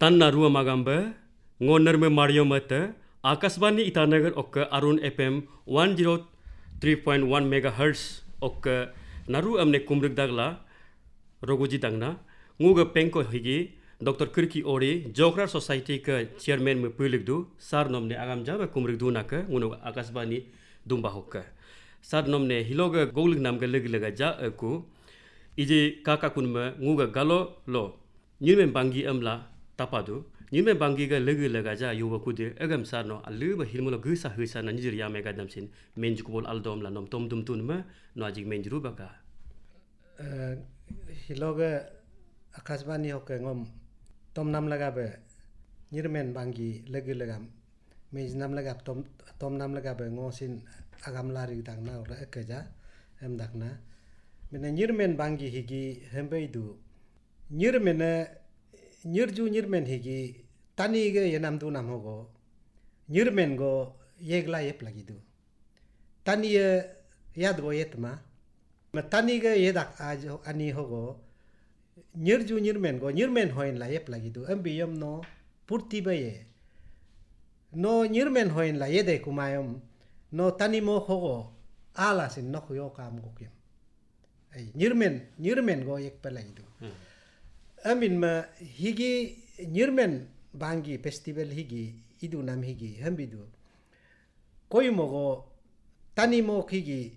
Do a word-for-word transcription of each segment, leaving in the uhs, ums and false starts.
Tana ruam agam ba, ngo Nirmal Mariam ata, Akashvani Itanagar oka Arun F M one zero three point one megahertz oka naru amne kumrik dagla, roguji dangna, nguga pengko higi, Doctor Kirki Ori, Jokrar Society ka chairman me pulik du, sar nomne agam jaba kumrik du naka, ngunu Akashvani dumba hoka. Sar nomne hiloga goglik namga legi lega ja aku, iji kaka kunma nguga galo lo, Nyirmen banggi amla tapadu. Nyirmen banggi ga legi lega ja yuwa kudi agam sar no alu ba hilmulo gisa hisa na nyijir yame ga damsin menjukubol aldom la nom tom dum tun ma no ajik menjuru baka. Eh, hiloga Akashvani hoke ngom tom nam lega be Nyirmen banggi legi lega menj nam lega tom, tom nam lega be ngosin agam lari dagna ora ekeja em dagna. Mene Nyirmen banggi higi hembe idu. Nyirmen, eh, nyirju Nyirmen higi, tani ge yenam du nam hogo, Nyirmen go yegla yep lagi du. Tani ye yad go yet ma, ma tani ge yedak aj ani hogo, nyirju Nyirmen go, Nyirmen hoin la yep lagi du, embi yom no, purti ba ye. No Nyirmen hoin la yede kumayom, no tani mo hogo, ala sin nok yo kam gokim. Ai, Nyirmen, Nyirmen go yek pala idu. Hmm. Amin ma higi Nyirmen banggi festival higi idu nam higi hambidu. Koi mogo tani mo higi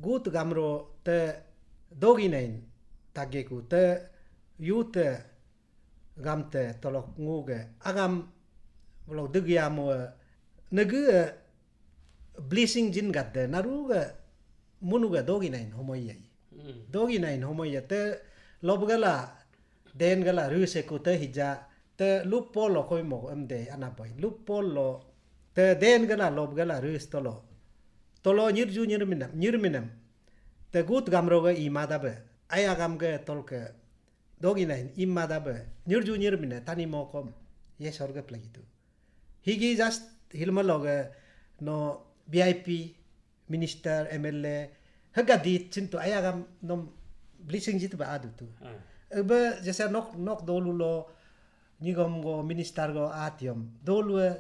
gut gamro te dogi nain tageku te yu te gam te tolok nguge agam lok degi amo nege blessing jin gat de naru ga munu ga dogi nain homoy yai. Hmm. Dogi nain homoy ya te lob gala den gala ruse ku te hija te lup polo koi mo em de ana boy. Lup polo te den gala lob gala rus tolo. Tolo nyirju nyirminam, nyirminam. Te gut gamro ga ima da be. Aya gam ga tol ke dogi nain ima da be. Nyirju nyirmine tani mo kom. Ye sorga plagitu. Higi just hilma loga no V I P, minister, M L A, hega dit cintu ayagam nom blessing jitu ba adu tu. Ah. Ebe jasa nok, nok dolu lo, nyigom go, minister go atiom. Dolu e,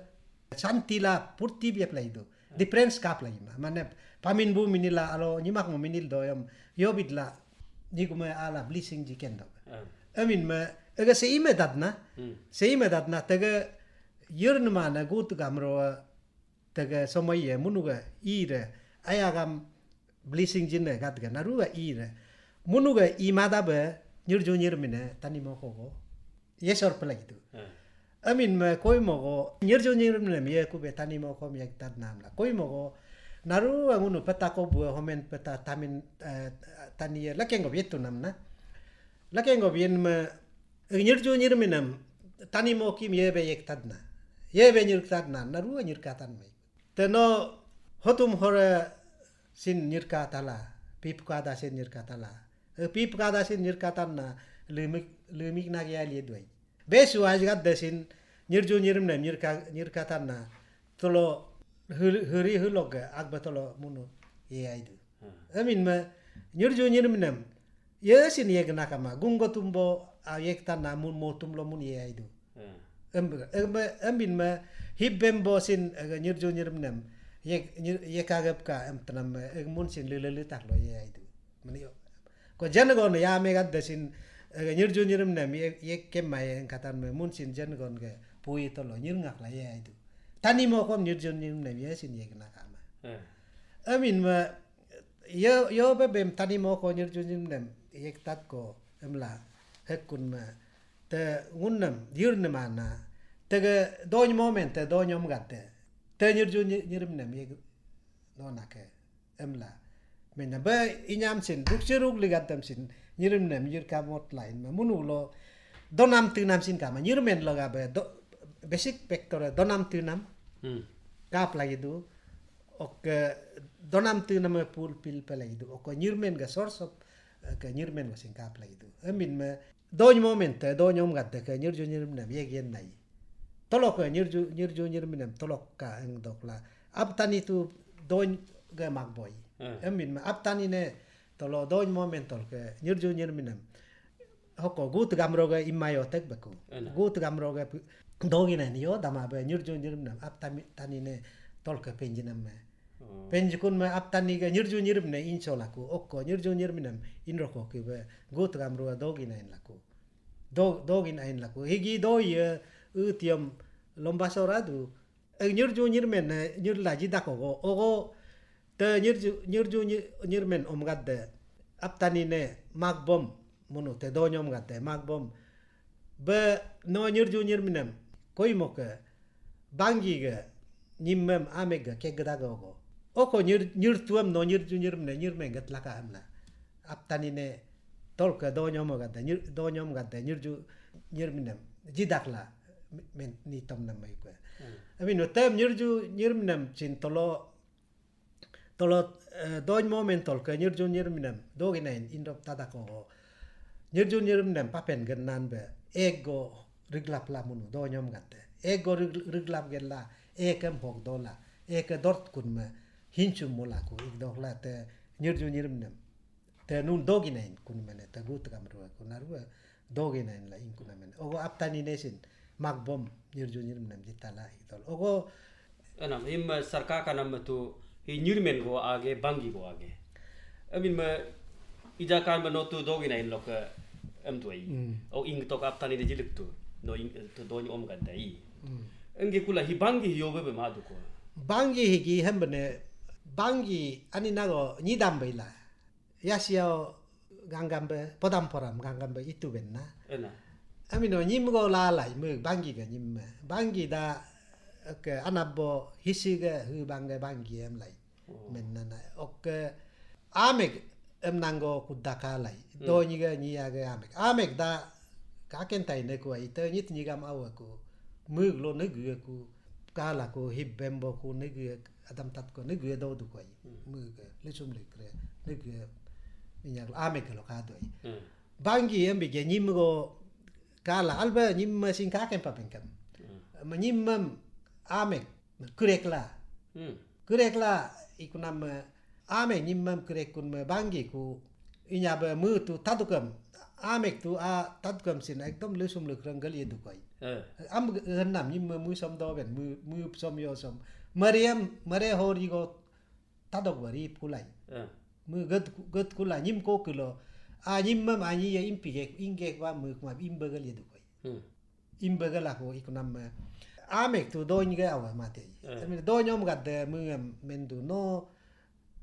santi la purti biap la idu. Difference kap la ima. Mane, pamin bu minila alo, nyimak mo minil doyom, yobit la, nyigum e ala blessing jiken do. Ah. Amin me, ega se ime datna, Hmm. se ime datna, tege, yur nama na gut gamro, tege somoi ye, munu ga ire, ayagam blessing jine gat ga, naru ga ire. Munu ga ima da be, nyirju nyirmine, tani mo kogo. Yesor pala gitu. Hmm. Amin me koi mogo, nyirju nyirmine, ye kube tani mo kom ye tat namla. Koi mogo, naru ga ngunu peta ko bu, homen peta tamin, eh, tani ye, lakeng go bietu namna. Lakeng go bien me, nyirju nyirminem, tani mo kim ye be yek tadna. Ye be nyir tadna, naru ga nyir katan me. Te no hotum hore sin nyir katala, pip kada sin nyir katala. Eh, pip kada sin nyir katan na, limik, limik na ya lie duai. Besu aj gat de sin, nyirju nyirminem, nyir ka, nyir katan na, tolo, huri, huri hulog, agba tolo munu, ye aidu. Hmm. Amin ma, nyirju nyirminem, ye sin ye gena kama, gungo tumbo, a yek tana mun mo tumlo mun ye aidu. Hmm. Em, em, em bin ma, hibem bo sin, eh, nyirju nyirminem, ye, nyir, ye kagep ka em tanam, eh, mun sin lele le tak lo ye aidu. Mani yo. Ko jan go no ya me gat de sin, eh, nyirju nyirminem, ye, ye kema ye katan me, mun sin jan go ge, pui tolo, nyir ngak la ye aidu. Tani mo kom nyirju nyirminem, ye sin ye gena kama. Hmm. Amin ma, Yo, yo be bem tani mo ko nyirju nyirminem, yek tat ko, emla, hekun ma, te ngunnem, yirnem ana, te ge doñ momen, te doñ om gate, te nyirju nyir, nyirminem, yek, no na ke, emla. Mena be inyam sin, duk siruk ligatem sin, nyirminem, yir ka mot lain ma, munu lo, donam tinam sin kama, nyirmen lo ga be, do, basic factor, donam tinam, Hmm. kap lagi du, Ok, donam tinam e pul pil pe lagi du. Ok, nyirmen ga source of, eh, ke nyirmen ga singkap lagi du. Emin me, doñ momen te, doñ om gat de ke nyirju nyirminem, yek yen nai. Tolok ke nyirju, nyirju nyirminem, tolok ka eng dok la. Ab tani tu doñ ga mak boy. Hmm. Emin me, ab tani ne, tolo doñ momen tol ke nyirju nyirminem. Hoko gut gamro ge imma yo tek beku. Ena. Gut gamro ge pu-, dogi nain yo dama be nyirju nyirminam Aptani, Tani ne tolke penjinam me. Oh. Penjikun me Aptani ge nyirju nyirmine inso laku. Oko nyirju nyirminam inroko ki be gut gamro ge dogi nain laku. Do, dogi nain laku. Higi do ye utiom lomba soradu. Eh, nyirju nyirmen, eh, nyirla jidak ogo. Ogo te nyirju, nyirju nyi-, nyirmen om gat de. Aptani ne magbom munu te donyom gat de magbom. Be no nyirju nyirminem. Koi moke. Banggi ge. Nyimmem amek ge kegda ge ogo. Oko nyir, nyirtuem no nyirju nyirmine, nyirmen gat laka emla. Aptani ne tolke donyom gat de, nyir, donyom gat de, nyirju nyirminem. Jidak la. Men ni tom nam mai kue. Hmm. Ami no tem nyirju nyirminem cin tolo, tolo, eh, dony momen tolke nyirju nyirminem. Dogi nain indop tadak ogo. Nyirju nyirminem papen gen nan be. Ego riglap la munu donyom gat de. Ego rig-, riglap gen la. Ekem hok do la. Eke dort kun me. Hinchum mola ku ik dok la te nyirju nyirminem. Te nun dogi nain kun mene te gut gamro ku narua dogi nain la in kuna mene. Ogo Aptani nesin magbom nyirju nyirminem jitala itol. Ogo Enam, him, eh, sarka kanam tu hi nyirmen go age, banggi go age. Amin me ija kan me no tu dogi nain loke em tu ai. Hmm. O ing tok Aptani ne jilik tu. No ing, eh, tu dony om gat dai. Hmm. Engge kula hi banggi hi yobe be madu ko. Banggi higi hembene banggi ani nago nyidam be ila. Yasiao ganggam be, podam poram ganggam be itu benna. Ena. Ami no nyim go lalai me banggi ga nyim me. Banggi da ke anabo hisi ga hu bang ga banggi em lai. Oh. Menna na. Oke amek em nanggo kuda kalai. Hmm. Donyi ga nyi ya ga amek. Amek da kaken tai ne ku ai te nyit nyigam awa ku. Mug lo ne gu ku. Kala ku hib bembo ku ne gu adam tat ku ne gu do du ku ai. Hmm. Mug lesum le kre ne gu minyak lo amek lo ka do ai. Hmm. Banggi em bige nyim go kala alba nyim ma sing kaken pa bengkem. Hmm. Ma nyim mam amek kurek la. Hmm. Kurek la ikunam, eh, amek nyim mam kurek kun me banggi ku inya be mu tu tadukem. Amek tu a tadukem sin ekdom lesum le kreng gal ye dukai. Eh. Am henam nyim me mu som do ben mu, mu som yo som. Mariam, mare hor igo tadok be rip kulai. Eh. Mu ged, ged kula nyim ko kulo. A nyim mam anyi ye impi gek, ingek ba mu kuma imbe gal ye dukai. Hmm. Imbe gal aku ikunam, eh, amek tu dony ga awa mate. Eh. Ami dony om gat de mu em mendu no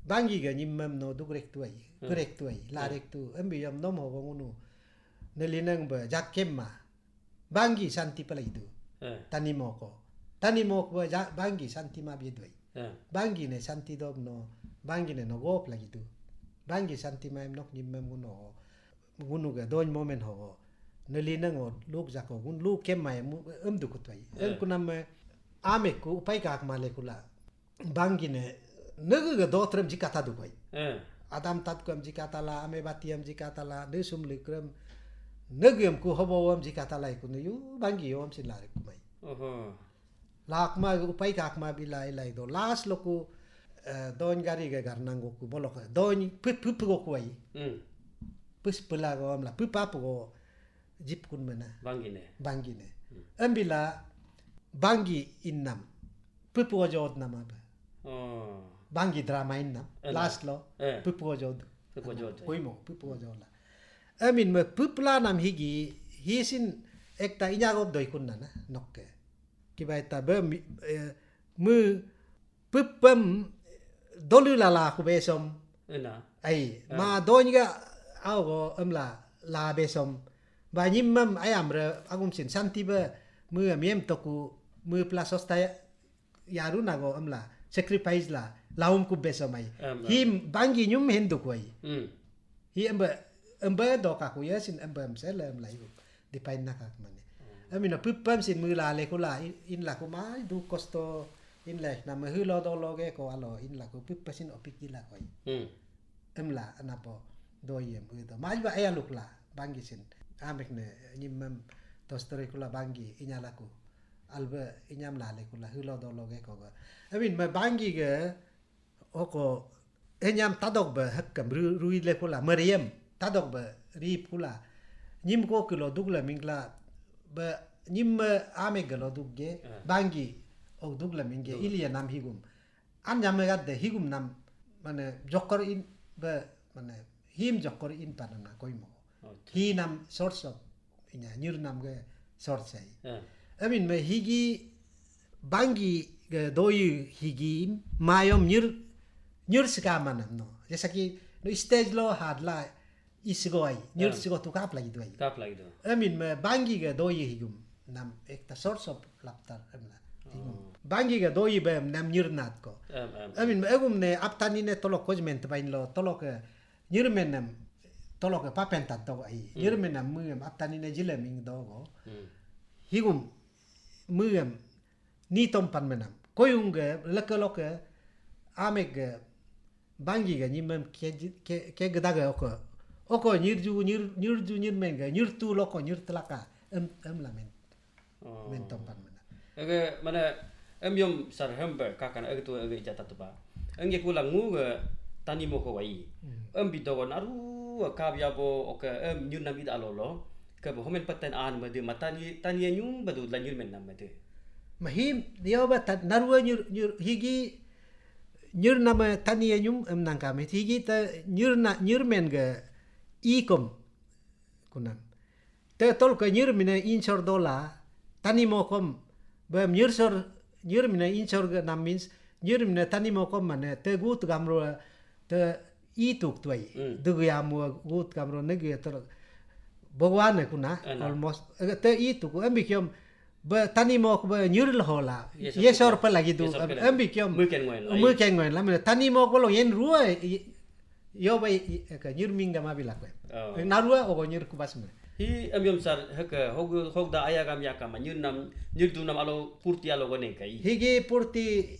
banggi ga nyim mam no dugrek tu ai, hmm, grek tu ai, hmm, larek tu. Embi yom nom ho ngunu. Nelineng be jat kemma. Banggi santi pala itu. Eh. Tani moko. Tani moko be ja-, banggi santi ma bi duai. Eh. Banggi ne santi dog no. Banggi ne no gop lagi tu. Banggi santi ma em nok nyim mam ngunu ho. Ngunu ga dony momen ho. Nelineng o luk jako ngun luk kemma em, em dukut ai. Eh. Em kunam, eh, amek ku upai kak male kula. Banggi ne, nege ge dotrem jikata dukai. Eh. Adam tatkuam jikata la, ame batiam jikata la, desum likrem, negem ku hobo wam jikata la iku ne yu, banggi yom sin lari kumai. Oho. Lakma ge upai kakma bila ilai do. Las loku, eh, dony gari ge garnang goku bolok. Dony pip pip goku ai. Hmm. Pis pela go amla, pip ap go jip kun mena. Banggi ne. Banggi ne. Hmm. Embila banggi inam. Pupu ojod nama ba. Oh. Banggi drama inna. Eh, last lo. Eh. Pupu ojod. Pupu ojod. Koimo, pupu ojod la. Amin me pupu la nam higi, hisin ekta inyagop doi kunna na, nokke. Kiba eta be mi, eh, mu pupem dolu lala ku besom. Ena. Ai, ah, ma dony ga au go emla la besom. Ba nyimem ayam re agum sin santi be mu miem toku mu pla sosta ya, yaru nago emla sacrifice la laum ku beso mai. Em, em. Him banggi nyum hendu kuai. Hmm. Hi embe, embe do kaku ya sin embe em sele emla yu. Dipain nakak mane. Hmm. Emina pupam sin mu la le kula in, in laku mai du kosto in le na mehu lo do lo ge ko alo in laku pupa sin opik gila koi. Hmm. Emla anapo doyem gitu. Maju ba aya lukla banggi sin. Amek ne nyimem tostori kula banggi inya laku. Albe inyam lale kula hulo dolo ge koga. Amin me banggi ge oko enyam tadok be hekkem ru-, rui le kula meriem tadok be rip kula. Nyim koki lo duk la mingla, ba nyim, eh, amek ga lo duk ge, Ah. Banggi ok duk la mingge, Duk. Ilia nam higum. An nyam ga de higum nam, mane, jokor in, ba, mane, him jokor in panana koimo. Okay. Hi nam source of, inya, nyir nam ge source ai. Ah. Amin me higi, Banggi ge doi higi, mayom nyir, nyir sika manam no. Jesa ki, no stage lo hadla, Isgo ai, nyir Ah. sigo tu kap lagi doi. Kap lagi doi. Amin me Banggi ga doi higum. Nam ekta source of laughter, em la. Higum. Oh. Banggi ga doi be nam nyir nat ko. Em, em, em. Amin me egum ne aptani ne tolok koj men tebain lo tolok ke nyir men nam tolok ke papen tat dog ai. Hmm. Nyir men nam mu em aptani ne jile ming dogo. Hmm. Higum mu em ni tom pan menam. Koyung ge, leke loke, amek ge, Banggi ge, nyimem ke, ke, ke geda ge oko. Oko nyirju, nyir, nyirju nyirmen ge, nyirtu loko, nyir telaka. Em, em la men. Oh. Men tom pan menam. Ege, mana, em yom sar hem be, kakan ege tu ege ija tatu ba. Enge kula ngu ge, tani moko wai. Hmm. Em bidogo naru, kabia bo, oke, em nyir nam ida lolo. Ke bo homen peten an mede, ma tani, tani nyum bedu la nyir men nam mede. Mahim, dia ba tat, narua nyir, nyir, higi, nyir nama tani anyum, em nangka me, higi ta nyir na, nyir men ga ikom, kunam. Ta tol ka nyir mina insor dola, tani mokom, ba nyir sor, nyir mina insor ga nam means, nyir mina tani mokom mane, ta gut gamro, ta ituk tuai. Hmm. Dugu ya mua gut gamro negi ya ter, Bogwane kuna, Ana. Almost. Eh, ta ituk, em bikiom, Ba tani mok ba nyir lo hola. Yesor Yesor pela. Pela lagi du. Yesor pela. Ambi kiom. Muken ngoen la. Muken ngoen la. Mene tani mok ba lo yen rua. I-, yo ba i-, i-, ka nyir ming da ma bila kue. Oh. Na rua ogo nyir kubas me. Hi em yom sar heke hog, hog da aya gam ya kama nyir nam, nyir du nam alo purti alo gone kai. Higi purti,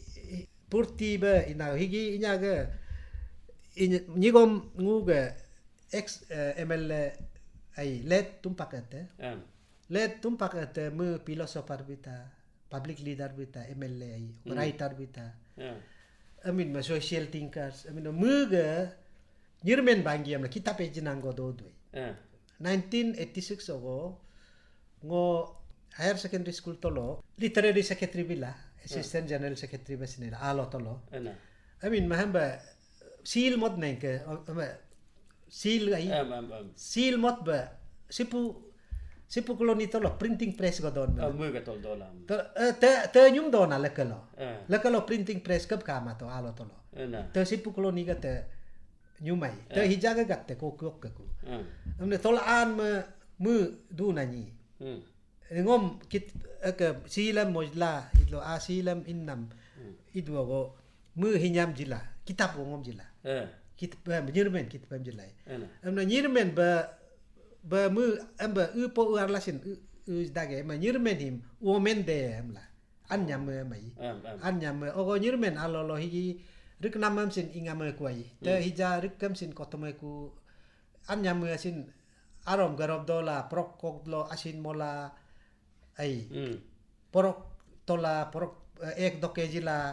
purti ba ina higi inya ga inya, nyigom ngu ga ex, eh, M L A ai let tumpak ete. Em. Let tumpak ete me philosopher bita, public leader bita, M L A ai, Hmm. writer bita. Ya. Amin me social thinkers, amin me ga nyirmen banggi am la kitab e jinang go do doi. Ya. Nineteen eighty-six ogo, ngo higher secondary school tolo, literary secretary bila, Ya. assistant general secretary ba sinila, alo tolo. Ena. Amin me hamba seal mot neng ke, o, ama, seal ai. Em, em, em. Seal mot ba, sipu, sipu koloni tolo printing press go don. Ah, mu ga tol dolam. Te, eh, te, te nyum dona lekelo. Eh. Lekelo printing press ke kama to alo tolo. Eh, na. Te sipu koloni ga te nyumai. Te Eh. hija ga gat te kokok ke ku. Eh. Amne tol an me, mu du na nyi. Hmm. Ngom kit, eke, silam mojla, itlo, a, silam innam, Hmm. idua go, me hinyam jila, kitab go ngom jila. Eh. Kit, eh, nyirmen, kit pem jila. Ena. Emna nyirmen ba, ba me, em ba, u po u arlasin, u, u dage, ma nyirmen him, women de, em la. An nyam me mai. Em, em. An nyam me, ogo nyirmen, alolo higi, rik namam sin ingam me kuai. Te Hmm. hija, rik kam sin kotom me ku, an nyam me sin, Arom garop dola, prok kok dlo asin mola, ai. Hmm. Porok tola, porok, eh, ek doke jila,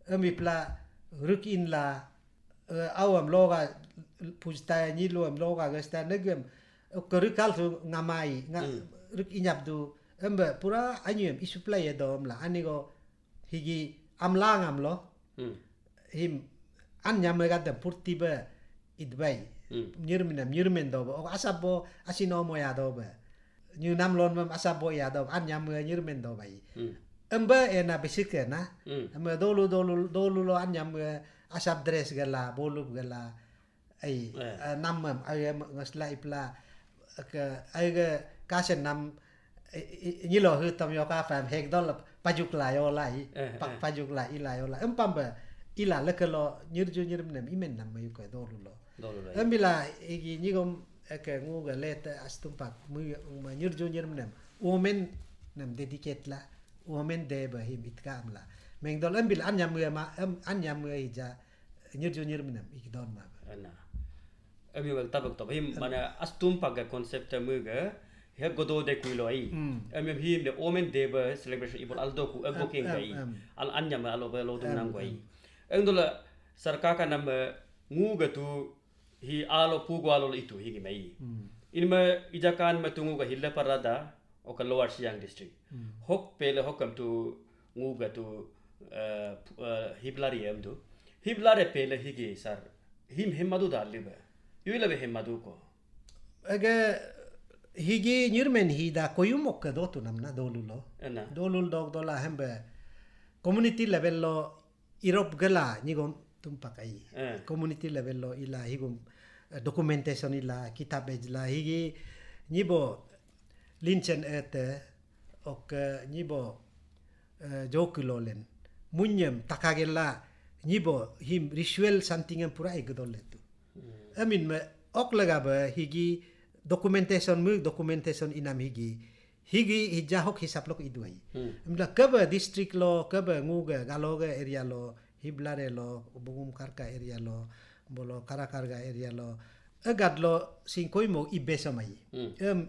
emi pla, ruk inla, eh, awam loga, pujta nyilu am loga gesta negem, ke rukal tu ngamai, nga, Hmm. ruk inyap du, embe pura anyuem, isuplai edom la, anigo, higi, amlang amlo, Hmm. Him, an nyam me gadam purti ba idbai. Hmm. Nyirminam, nyirmen do ba. Ok, asap bo, asin omo ya do ba. Nyunam lon mam asap bo ya do ba. An nyam me nyirmen do ba i. Hmm. Emba ena besik ena. Hmm. Emba dolu, dolu, dolu lo an nyam me asap dress gala, bolup gala. Ai, Eh. eh, nam mam, ai, em, ngesla ipla, ke, ai, ke, kasen nam, i, i, nyilo hu tam yo ka fam, hek dol, pajuk la yo lai, Eh, pak, eh. pajuk la, ila yo la. Empam ba, ila leke lo, nyirju nyirmnem, imen nam mayu ke dolu lo. Dolu lo, Em iya. bila, igi nyigom, eke ngu ga let, eh, astumpak, mu, ma nyirju nyirmnem. Women, nam dedicate la, women de ba him itka am la. Meng dol, em bila, an nyam mu ma, em, an nyam mu ija, Nyirju nyirmnem, ik don ma ba. Ana. Em yom tabak top. Him Em. mana astumpak ga concept ta mu ga, he godo de kuilo ai. Hmm. Em yom him de women de ba celebration ibol aldo ku, ego Em, king em, ai. em. Al anyam alo ba lo dung Em, nang ai. em. Eng dola sarkaka nam, eh, ngu ga tu hi alo pugo alo itu higi mai. Hmm. Inma ija kan ma tungu ka hilla parada, oka Lower Siang district. Hmm. Hok pele hokam tu ngu ga tu, eh, p-, eh, hibla ri em tu. Hibla re pele higi sar. Him hemadu da libe. Yui lebe hemadu ko. Aga higi nyirmen hi da koyum oka dotu namna dolu lo. Ena. Dolu dog dola hembe community level lo Europe gela nyigom tumpak ai. Eh. Community level lo ila higum, eh, documentation ila kitab ejla higi nyibo linchen ete ok, eh, nyibo, eh, joku lolen. Munyem takagela nyibo him ritual something em pura egedol letu. Hmm. Amin me ok lega be higi documentation mu documentation inam higi. Higi hija hok hisap lok iduai. Hmm. Emla kebe district lo, kebe ngu ge, galo ge area lo, hiblare lo, bungum karka area lo, bolo karakarga area lo, egat lo singkoi mo ibe somai. Hmm. Em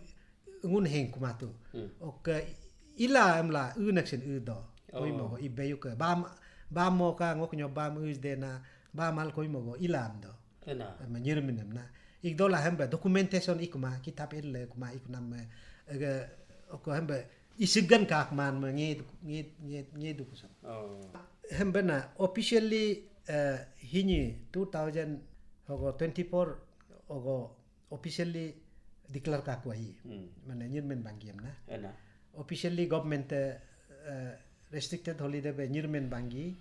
ngun heng kumatu. Hmm. Ok, ila emla unek sin udo. Koi mo ibe yuke. Bam, bam mo ka ngok nyo bam us dena, bam al koi mo go ila am do. Ena. Em, nyirminem na. Ik dola hembe documentation ikuma, kitab elle kuma ikunam, eh, ege, oko hembe isigan kakman me nge, nge, nge, nge dukuso. Oh. Hembe na officially, eh, hini two thousand ogo twenty-four ogo officially declare kaku ai. Hmm. Mane nyirmen banggi em na. Ena. Officially government, eh, eh, restricted holiday be nyirmen banggi.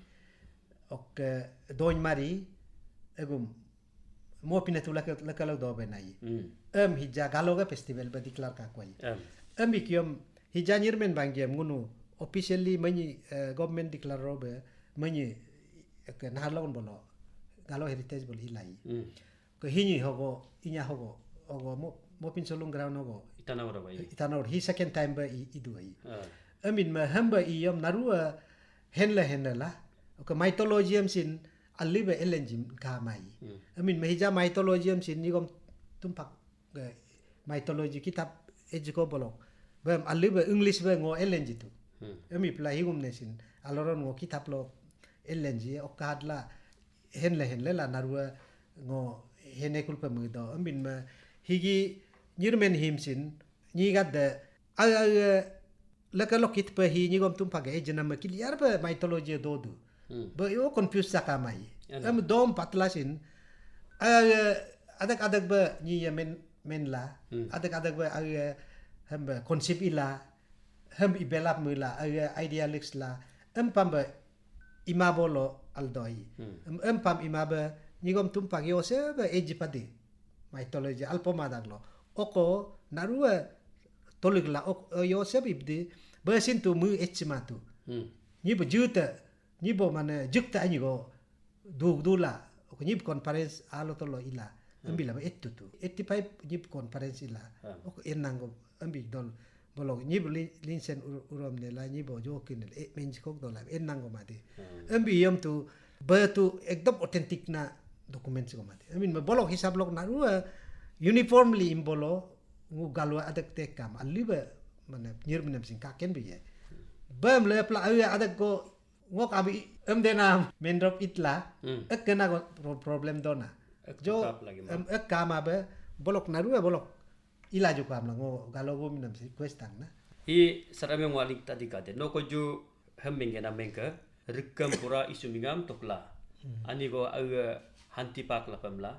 Ok, eh, doin mari, egum, mo pina tu laka, laka lo do benai. Hmm. Em hija galo ga festival ba declare kaku ai. Em. Em ikiom hija nyirmen banggi em ngunu officially mani, eh, government declare ro be mani, eh, ke nahar lagun bolo. Galo heritage bolo ilai. Hmm. Ke hini hogo, inya hogo, hogo mo, mo pin solung ground hogo. Itanaur ba i. Itanaur, hi second time ba i, idu ai. Ah. Amin ma hamba i yom narua henle henle la. Oke, mythology am sin alibe elenjim ka mai. Hmm. Amin ma hija mythology am sin nigom tumpak ge mythology kitab ejiko bolok. Bam alibe English be ngo elenji tu. Hmm. Ami pla higum ne sin aloron ngo kitab lo elenji ok hadla henle henle la narua ngo hene kulpa mudo. Amin ma higi nyirmen him sin nyigat de aga, aga laka lokit pa hi nyigom tumpak e jenam kiliar pa mythology dodu. Hmm. Ba yo confuse saka mai. Ena. Em dom patla sin aga adak adak ba nyi ya men, men la. Hmm. Adak adak ba aga hamba concept ila. Hem ibelap mula aga idealist la. Em pamba ima bolo aldoi. Hmm. Em, em pam ima ba nyigom tumpak yo se ba eji padi. Mythology alpo madak lo. Oko narua tolik la ok, eh, yo se ba ibdi ba sintu mu echi matu. Hmm. Nyi ba juta, nyi ba mana jukta anyi go dug dula. Ok, nyi ba conference alo tolo ila. Hmm. Ambi la ba ettu tu. Eighty-five nyi ba conference ila. Hmm. Ok, enang go ambi dol. Bolok nyi ba li-, linsen ur-, urom ne la nyi ba jokin ne, eh, menjikok dola, eh, nang go mati. Hmm. Ambi yom tu, ba tu ekdom authentic na document go mati. Amin ma bolok hisab lok narua uniformly im bolo, ngu galua adak tekam, aliba, mana, nyir menam sing kaken bi ye. Bam le pla awi adak go, ngok abi, em dena, mendrop itla, hmm, ek kena go pro-, problem dona. Ek jo, tukap lagi, em, ma. Ek kama ba, bolok narua, bolok. Ila ju kam la ngo galo gum nam si quest tang na. Hi saram yang walik tadi kate. No ko ju hem mengke na mengke. Rikam pura isu mingam tokla. Hmm. Ani go aga hanti pak la pemla.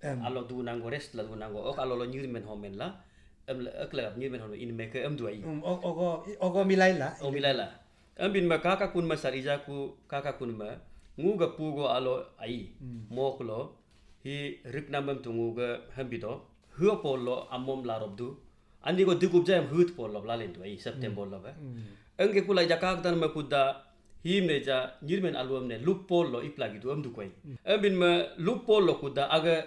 Em. Alo du nanggo rest la du nanggo ok alo lo nyirmen homen la. Em la ek la nyirmen homen in meke em du ai. Um, o-, ogo, ogo milai la. O milai la. Em bin ma kaka kun ma sar ija ku kaka kun ma. Ngu ga pu go alo ai. Hmm. Mok lo. Hi rik nambam tu ngu ga hem bito. Hua polo amom la rob du. Andi go digup jayam hut polo la lentu ai September lo ba. Hmm. Engke kula ija kak dan ma kuda him ne ja nyirmen aluam ne lup polo ipla gitu em du koi. Hmm. Em bin ma lup polo kuda aga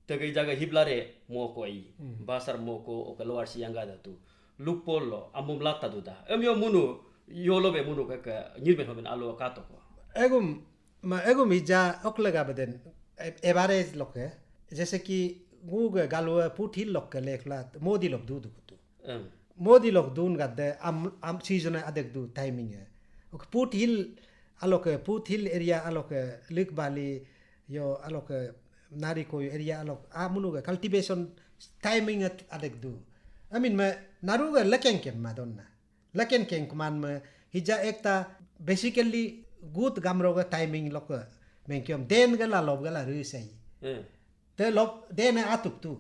tege jaga hiblare mo koi. Hmm. Basar mo ko oka luar si yang gada tu. Lup polo amom lata du da. Em yo munu yo lo be munu ke, ke nyirmen hoben alo kato ko. Egum Ma egum ija ok lega baden, e-, average loke. Jese ki ngu ge galua put hil loke lek la modi lok du du kutu. Em. Modi lok dun gade am, am season adek du timing e. Ok put hil aloke, put hil area aloke, Lake Valley yo aloke, Narikoyu area alok, a munu ge cultivation timing at adek du. I mean, me naru ga laken ken ma dona. Laken ken kuman me hija ekta basically good gamro ga timing loke mengkiom den ga la lob ga la ru sai. Te lob den atuk tu.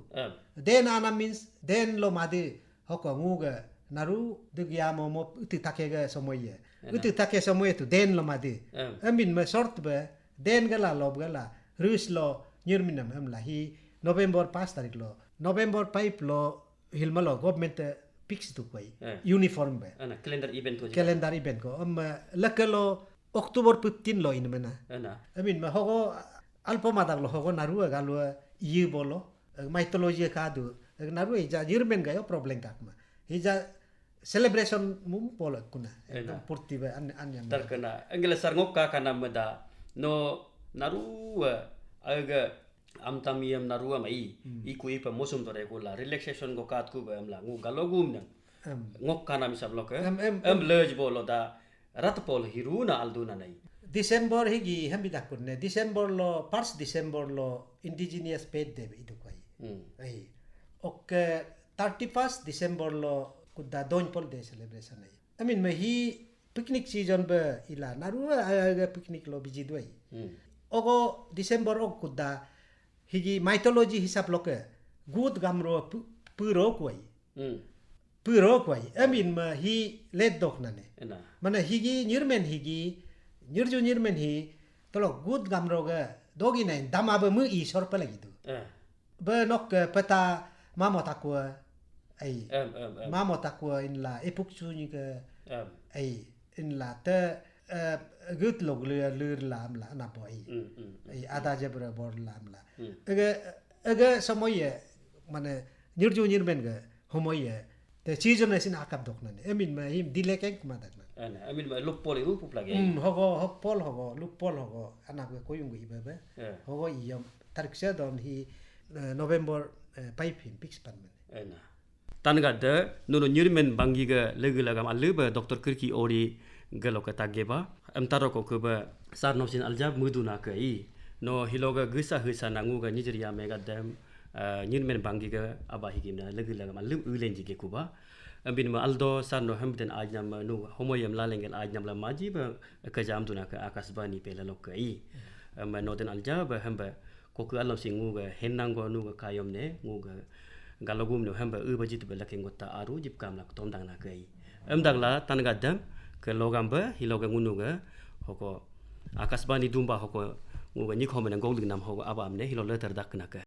Den ana means den lo madi hoko ngu ga naru dugya mo mo utu take ga somoye. Utu take somoye tu den lo madi. I mean, me short be den ga la lob ga la rus lo nyirminam em la hi November pas tarik lo, November five lo hilma lo government, eh, fix tu kwai. Uniform be. Ana calendar event ko. Calendar event ko. Em, eh, leke lo October fifteen lo in mena. I mean, me hogo alpo madak lo hogo naru ga lo yi bolo. Eh, mythology ka du. Eh, naru ija nyirmen ga yo problem kak ma. Ija celebration mum polo kuna. Purti be an an yang. Terkena. Enggele sar ngok ka kana meda. No naru aga amtam yam naru ama i. Iku ipa mosum tore kula relaxation go kat ku be amla ngu galo gum nang. Ngok kana misam loke. Em lej bolo da rat pol hiruna alduna nai. December higi hambi dakun ne. December lo, first December lo indigenous faith day be idukwai. Ai. Ok, thirty-first December lo kuda doin pol day celebration ai. I mean, me hi picnic season be ila naru aga picnic lo biji duai. Ogo December og kuda higi mythology hisap loke good gamro pu-, puro kuai. Puro kuai. I mean, me hi let dok nane. Mana higi nyirmen higi, nyirju nyirmen hi, tolo good gamro ga dogi nai dama be mu i sor pala gitu. Be nok ke peta mamo takwa ai. Mamo takwa inla epuk sunyi ke ai inla te, eh, gut log lir lir lam la napo ai. Ai ada je bra bor lam la. Ege, ege somoye mane nyirju nyirmen ge homoye te season na sin akap dok nane. I mean, ma him dilekeng kma dak nane. Ana, I mean, ma lupol iru pup lagi. Hmm, hogo hok pol hogo lupol hogo anak ge koyung ge ibe be. Hogo iyam tarik se don hi, eh, November, eh, five him fix pan mane. Ana. Tanga de nunu nyirmen banggi ge legi lagam alu be Doctor Kirki Ori ge lo ke tagge ba. Em taro ko ke be sar nom sin aljab mudu na ke i. No hilo ge gesa hesa na ngu ge nyijir ya mega dem, eh, nyirmen banggi ge aba higim na legi lagam alu ulen ji ge kuba. Em bin ma aldo sar no hem den ajnam nu homo yem lalengel ajnam la maji be ke jam du na ke Akashvani pe la lo ke i. Em no den aljab be hem be Koku alam si ngu ga henang go nu ga kayom ne, ngu ga galogum ne hamba u ba jit ba lake ngu ta aru jip kam lak tom dang na kai. Em dak la tan ga dam ke logam ba hilo ga ngunu ga hoko Akashvani dumba hoko ngu ga nyik hom ne goglik nam hoko aba am ne hilo letter dak na ka.